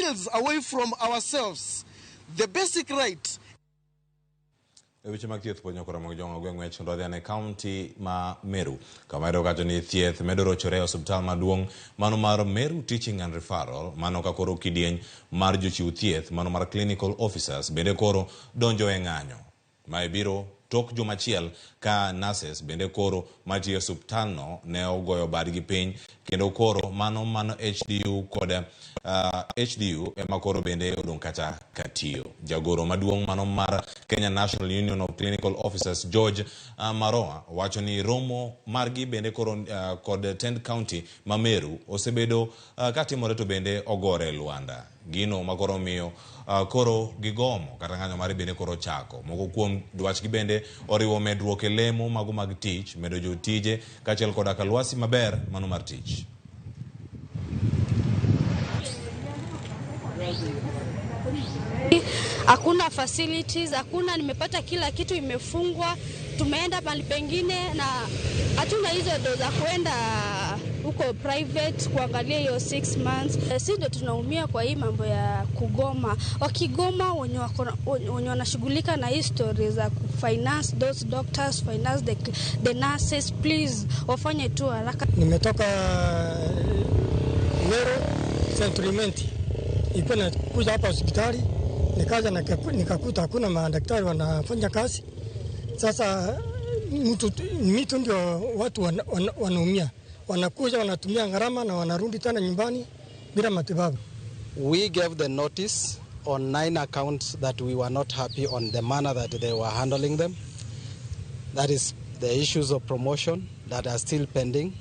steals away from ourselves the basic right. E weche mag thieth pod nyaka Ramogi Jong'o gweng' ng'wech kendo wadhi ane kaunti ma Meru kama iyudo kacho ni thieth medo rochore e osiptal maduong' mano mar Meru Teaching and Referral, mano ka koro kidieny mar jochiw thieth mano mar clinical officers bende koro donjo e ng'anyo. Mae biro tok juma achiel ka nurses bende koro matiyo e osiptalno ne ogoyo badgi piny kendo koro mano mano HDU kod HDU ema koro bende odong' kacha katiyo. Jagoro maduong' mano mar Kenya National Union of Clinical Officers George Maroa wacho ni romo margi bende koro kod tend county ma Meru osebedo katimore to bende ogore lwanda. Gino ma koro omiyo koro gigomo kata ng'anyo mare bende koro ochako. Moko kuom dwachgi bende oriwo medruok e lemo mago mag tich, medo jotije kaachiel koda ka lwasi maber mano mar tich. Hakuna facilities, hakuna, nimepata kila kitu imefungwa. Tumeenda mahali pengine na hatuna hizo do za kuenda huko private kuangalia hiyo 6 months. Si ndio tunaumia kwa hii mambo ya kugoma. Wakigoma wenye wenye wanashughulika na hii story za finance those doctors, finance the nurses, please wafanye tu haraka. Nimetoka Meru St. Ilikuwa nakuja hapa hospitali, nikaja nikakuta hakuna madaktari wanafanya kazi. Sasa mtu ndio watu wanaumia. Wanakuja wanatumia gharama na wanarudi tena nyumbani bila matibabu. We gave the notice on 9 accounts that we were not happy on the manner that they were handling them. That is the issues of promotion that are still pending.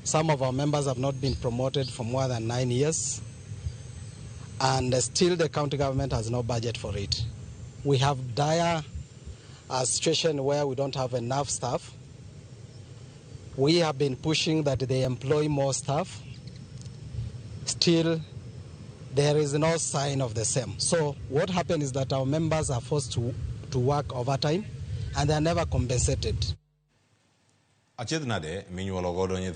Some of our members have not been promoted for more than 9 years. And still the county government has no budget for it. We have dire a situation where we don't have enough staff. We have been pushing that they employ more staff. Still, there is no sign of the same. So what happened is that our members are forced to work overtime and they are never compensated. Achiedh nade minyuolo godo nyithindo.